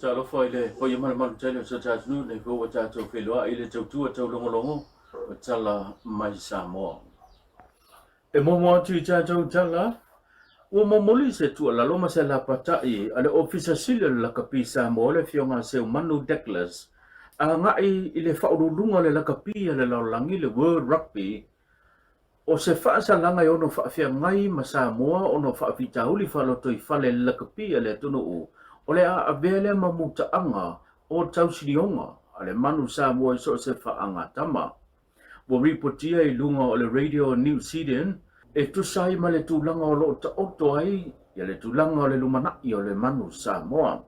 Talofa i le paia ma le malu tele o si o tatou atunuu, nei foi ua tatou feiloai i le tautua taulogologo o tala mai Samoa. E muamua atu i tatou tala, ua momoli se tuualalo ma se lapatai a le Ofisa Sili o le Lakapi Samoa le Afioga Seumanu Douglas agai i le faauluuluga o le lakapi a le lalolagi le World Rugby O se faasalaga e ono faafeagai ma Samoa ona o faafitauli faalotoifale lakapi a le atunuu, o le a avea lea ma mutaaga o tausilioga a le manu Samoa i so o se faagatama. Ua ripotia i luga o le Radio New Zealand e tusa ai ma le tulaga o lo o taoto ai ia le tulaga o le lumanai o le manu Samoa.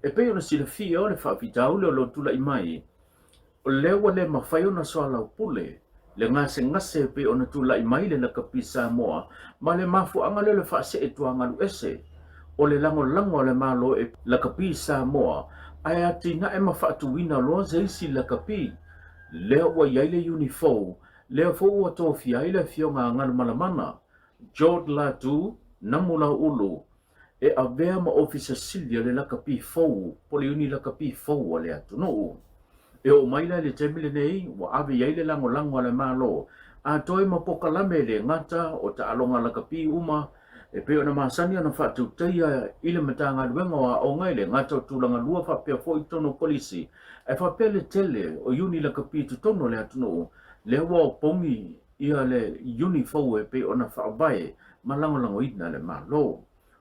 E pei ona silafia o le faafitauli o lo o tulai mai O lea ua le mafai ona soalaupule le gasegase e pei ona tulai mai le lakapi Samoa ma le mafuaaga lea o le faasee tuagalu ese o le lagolago a le Malo e lakapi Samoa ae atinae ma faatuina loa se isi lakapi lea ua i ai le iuni fou lea foi ua tofia ai le Afioga a Galumalemana George Latu Namulauulu e avea ma Ofisa Sili o le lakapi fou po o le iuni lakapi fou a le atunuu. E oo mai la i le taimi lenei, ua ave i ai le lagolago a le Malo atoa ma polokalame e le gata o taaloga lakapi uma e pei ona masani ona faatautaia i le Matagaluega o Aoga e le gata o tulaga lua faapea foi i totonu o kolisi ae faapea le tele o iuni lakapi i totonu o le atunuu lea ua opogi ia le iuni fou e pei ona faavae ma lagolagoina le Malo.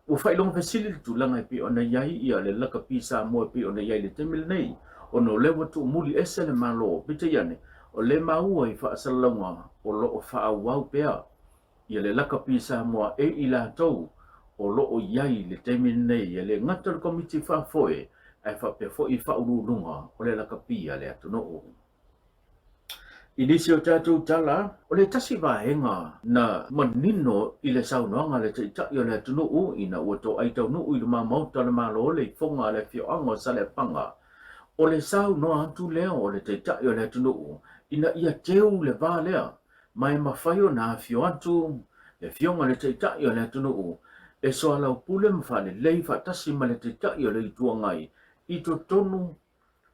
Ua faailoga fesili le tulaga e pei ona i ai ia le lakapi Samoa e pei ona i ai i le taimi lenei, ona o lea ua tuumuli ese le Malo, peitai ane, o lea e maua i faasalalauga o lo o faaauau pea ia le lakapi Samoa e i latou o lo o i ai i le taimi lenei, e le gata o le Komiti Faafoe ae faapea foi faauluuluga o le lakapi a le atunuu. I nisi o tatou tala, o le tasi vaega na manino i le saunoaga a le Taitai o le atunuu ina ua toai taunuu i luma maota o le Malo le ifoga a le afioaga o Saleapaga, o le saunoa atu lea o le Taitai o le atunuu ina ia teu le va lea ma e mafai ona afio atu le afioga i le Taitai o le atunuu e soalaupule ma faalelei faatasi ma le Taitai o le Itu Agai i totonu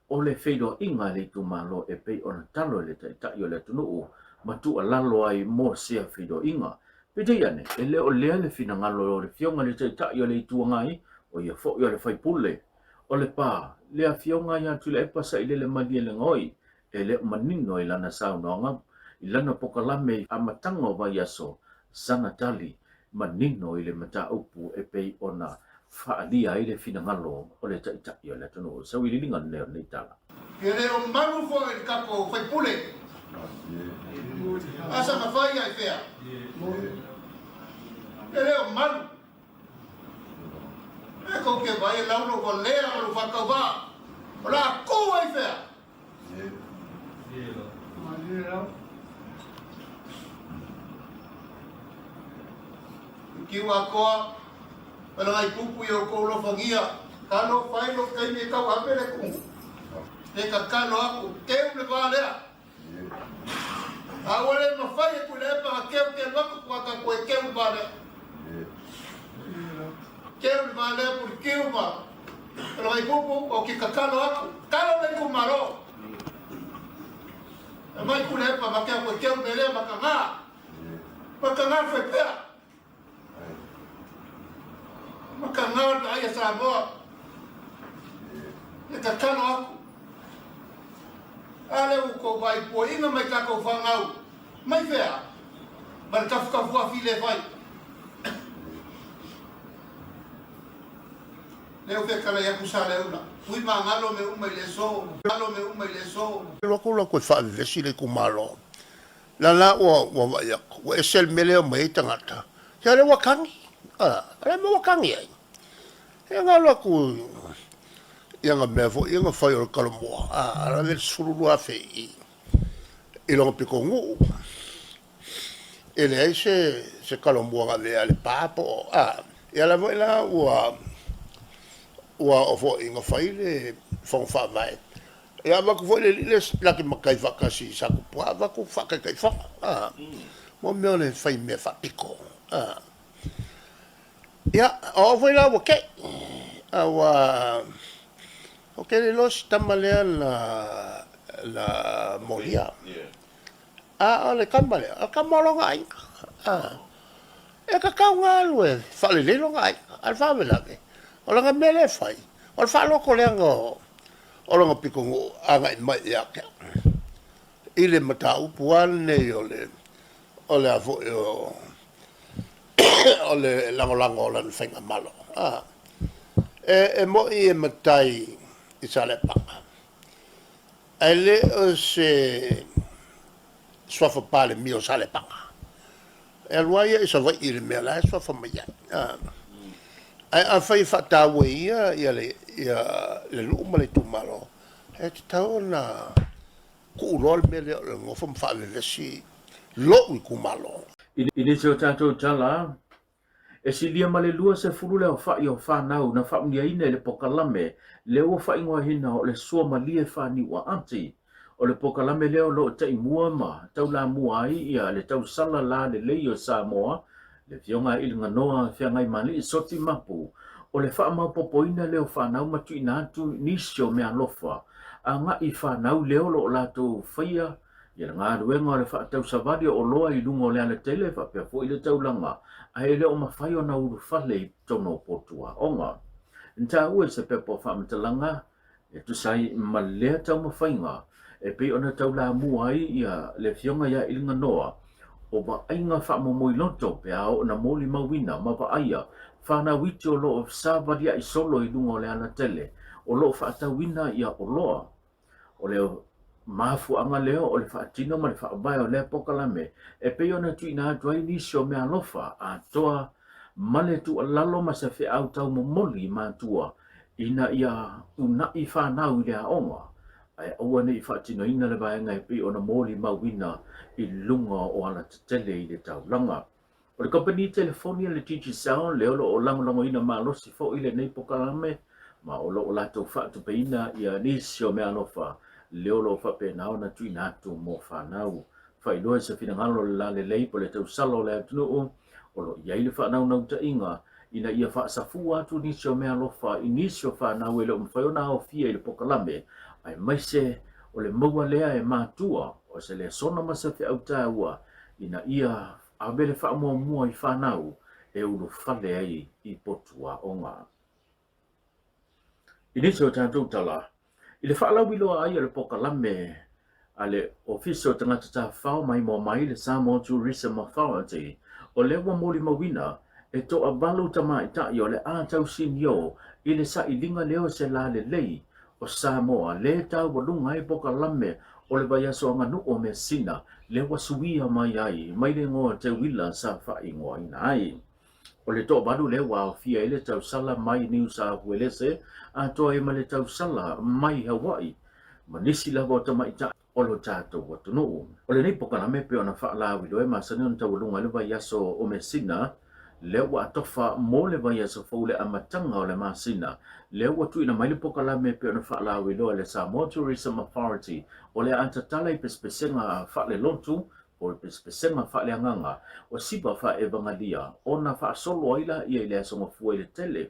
o le feiloaiga a le itumalo e pei ona talo e le Taitai o le atunuu ma tuualalo ai mo sea feiloaiga. Peitai ane, e le o lea le finagalo o le Afioga i le Taitai o le Itu Agai, o ia foi o le faipule o Lepa, le Afioga ia Tuilaepa Sailele Malielegaoi, e le o manino i lana saunoaga i lana pokalame i amataga o vaiaso sana tali manino i le mataupu e pei ona faaalia ai le finagalo o le Taitai o le atunuu. Sauiliiliga lenei o lenei tala. E le o malu foi le tatou faipule. Asa na fai ai fea? E le o malu. E kou te vai e lau lou valea ma lou faatauvaa. O le a kou ai fea? Kiu atoa, Palagaipupu i outou alofagia, talo fai lou taimi e tauave le kumu. E tatalo aku, teu le va lea. A ua le mafai e Tuilaepa na teu te alu atu tua tatou e teu le va lea. Teu le va lea Pulitiu ma Palagaipupu, ou te tatalo aku, talo le itumalo. E mai Tuilaepa ma te aku e teu le mea lea mataga. Mataga le faipea. Mataga le vaai a Samoa. E tatalo aku. A lea ua tou vaai puaiga mai tatou fanau. Mai fea? Ma le tafutafu afi le fai. Lea ou fetalai aku Saleuna. Ui magalo me uma i le aso. Galo me uma i le aso. Alu atu latou e faavevesi le itumalo. La la ua ua vaai atu, ua ese le mea lea e omai ai tagata, ia lea ua tagi, a, o le a le mea ua tagi ai? Ia na alu atu i ana mea foi ia na fai o le Talomua, a, ave le 12,000 i i lona pitonuu. E leai se se Talomua na avea a Lepa po o, a, ia la foi la ua ua oo foi ina fai le Fono Faavae. Ia avatu foi le alii lea la te matai faatasi i Satupua avatu faataitaifono a mo mea o le fai mea faapito a. Ia o au foi la ua tei a ua Ou te le iloa si tama lea na na molia. A o le tama lea, o le tama o lona aiga. A, e tatau ona alu e faalelei lona aiga. A o le faalavelave, o lana mea lea e fai, o le faaloto leaga o, o lona pitonuu agai mai ia te au i le mataupu lava lenei o le, o le a foi o, o le lagolago o lana faigamalo. A, e moni e matai i Saleapaga, ae le o se suafa Palemia o Saleapaga. E alu lava ia i Savaii i le mea la e suafa mai ai. Ae afai e faataua e ia ia le, ia le nuu ma le itumalo, e tatau ona tuu loa le mea lea o le nofo ma faavevesi lou itumalo. I nisi o tatou tala, e silia ma le 20 le aofai o fanau na faaumiaina i le pokalame lea ua faaigoaina o le Sua Malie Faniuaati. O le pokalame lea o lo o taimua ma taulamua ai ia le tausala la lelei o Samoa, le Afioga a Iliganoa Feagaimali'i Soti Mapu, o le faamaopoopoina lea o fanau ma tuuina atu nisi o meaalofa agai i fanau lea o lo o latou faia ia le galuega o le faatausavali o oloa i luga o le alatele faapea foi le taulaga ae le o mafai ona ulufale i totonu o potu aoga. Na taua i se pepa o faamatalaga e tusa ai ma lea taumafaiga e pei ona taulamua ai ia le Afioga ia Iliganoa o vaaiga faamomoiloto pe a oo ina molimauina ma vaaia fanau iti o lo o savaliai solo i luga o le alatele o lo o faatauina ia oloa. O le mafuaaga lea o le faatino ma le faavae o lea pokalame e pei ona tuuina atu ai nisi o meaalofa atoa ma le tuualalo ma se feau taumomoli i matua ina ia unaʻi fanau i le aoga ae aua ne i faatinoina le vaega e pei ona molimauina i luga o alatetele i le taulaga. O le kamupani telefoni a le Digicel lea o lo o lagolagoina malosi foi lenei pokalame ma o lo o latou faatupeina ia nisi o meaalofa lea o lo o faapena ona tuuina atu mo fanau. Faailoa i se finagalo o le lalelei po o le tausala o le atunuu o lo o i ai le faanaunautaiga ina ia faasafua atu nisi o meaalofa i nisi o fanau e le o mafai ona aofia i le pokalame aemaise o le maua lea e matua o se lesona ma se feau taua ina ia ave le faamuamua i fanau e ulufale ai i potu aoga. I nisi o tatou tala, i le faalauiloa ai o le pokalame a le Ofisa o Tagata Tafafao Maimoa Mai, le Samoa Tourism Authority, o lea ua molimauina e toavalu tamaitai o le a tausinio i le sailiga lea o se lalelei o Samoa le taualuga ai pokalame o le vaiaso aganuu o Mesina lea ua suia mai ai mai le igoa Teuila sa faaigoaina ai. O le toavalu lea ua aofia ai le tausala mai Niu Sauelese atoa ai ma le tausala mai Hawaii ma nisi lava o tamaitai o lo tatou atunuu. O lenei pokalame pei ona faalauiloa e masani ona taualuga ai le vaiaso o Mesina, lea ua atofa mo le vaiaso fou le amataga o le masina, lea ua tuuina mai le pokalame pei ona faalauiloa e le Samoa Tourism Authority o le a tatala i pesepesega faalelotu po o le pesepesega faaleagaga o siva faaevagalia ona faasolo ai laia i le aso gafua i le tele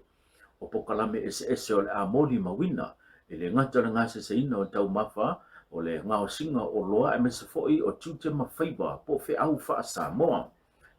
o pokalame eseese o le a molimauina, e le gata o le gaseseina o taumafa, o le gaosiga o oloa aemaise foi o tiute ma faiva po o feau faa-Samoa.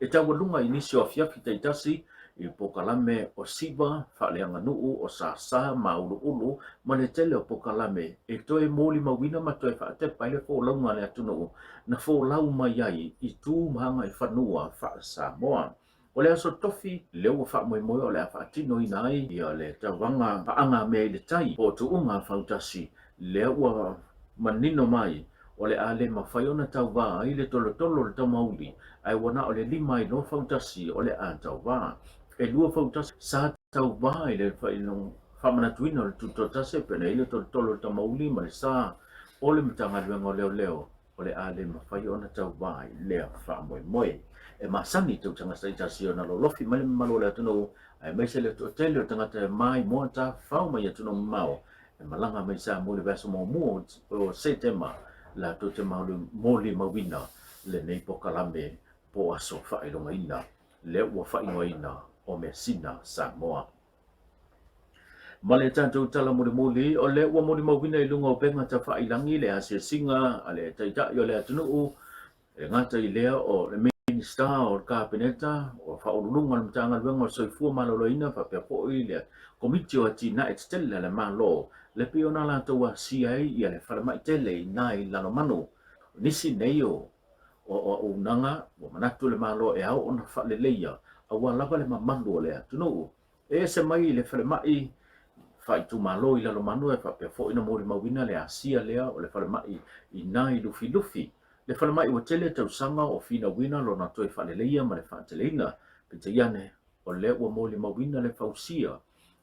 E taualuga i nisi o afiafi taitasi i pokalame o siva faaleaganuu, o sasa, māuluulu ma le tele o pokalame e toe molimauina ma toe faatepa ai le folauga a le atunuu na folau mai ai i tu ma agaifanua faa-Samoa. O le aso tofi lea ua faamoemoe o le a faatinoina ai ia le tauvaga paagamea i le tai po o tuuga fautasi lea ua manino mai o le a le mafai ona tauva ai le tolotolo o le tamauli ae ua na o le limailoa fautasi o le a tauva. E lua fautasi sa tauva i le faamanatuina o le tutoatasi e pei ona i ai le tolotolo o le tamauli ma le sa o le Matagaluega o Leoleo o le a le mafai ona tauva i lea faamoemoe. E masani i tausaga taitasi ona lolofi mai le mamalu o le atunuu, aemaise le toatele o tagata e maimoa tafafao mai atunuu mamao e malaga mai Samoa i le vaiaso muamua o Setema latou te molimauina lenei pokalame po o aso faailogaina lea ua faaigoaina o Measina Samoa. Ma le tatou tala mulimuli, o lea ua molimauina i luga o upega tafailangi le asiasiga a le Taitai o le atunuu, e le gata i lea o le Minisita o le Kapeneta, o Faauluuluga o le Matagaluega o le Soifua Maloloina faapea foi le Komiti o Atinae Tetele a le Malo, le pei ona latou asia ai ia le falemai tele i ina i Lalomanu. O nisi nei o auaunaga ua manatu le Malo e ao ona faaleleia aua lava le mamalu o le atunuu. E ese mai i le falemai faaitumalo i Lalomanu e faapea foi ona molimauina le asia lea o le falemai i ina i Lufilufi. Le falemai ua tele tausaga o finauina lona toe faaleleia ma le faateleina, peitai ane o lea ua molimauina le fausia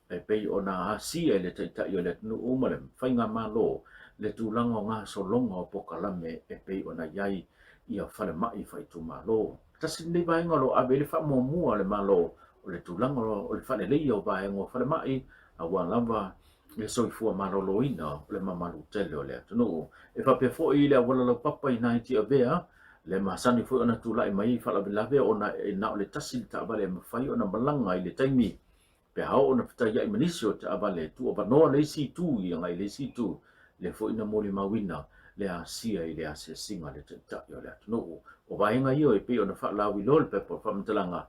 e pei ona asia e le Taitai o le atunuu ma le Faigamalo le tulaga o gasologa o pokalame e pei ona i ai ia falemai faaitumalo. Tasi lenei vaega o lo o ave i ai le faamuamua a le Malo o le tulaga o le faaleleia o vaega o falemai aua lava le soifua maloloina o le mamalu tele o le atunuu. E faapea foi le auala laupapa i nai Tiavea, le masani foi ona tulai mai ai faalavelave ona e na o le tasi le taavale e mafai ona malaga i le taimi pe a oo ona fetaiai ma nisi o taavale e tuuavanoa le isi itu i agai i le isi itu, lea foi na molimauina le asia i le asiasiga a le Taitai o le atunuu. O vaega ia e pei ona faalauiloa le pepa o faamatalaga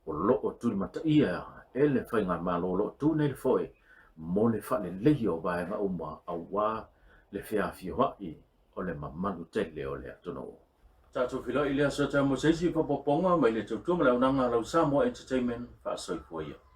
o lo o tulimataia e le Faigamalo o lo o tu nei le foe mo le faaleleia o vaega uma aua le feafioai o le mamalu tele o le atunuu. Tatou feiloai i le aso Tamoa se isi faaopoopoga mai le tautua ma le auaunaga a lau Samoa Entertainment. Faasoifua ia.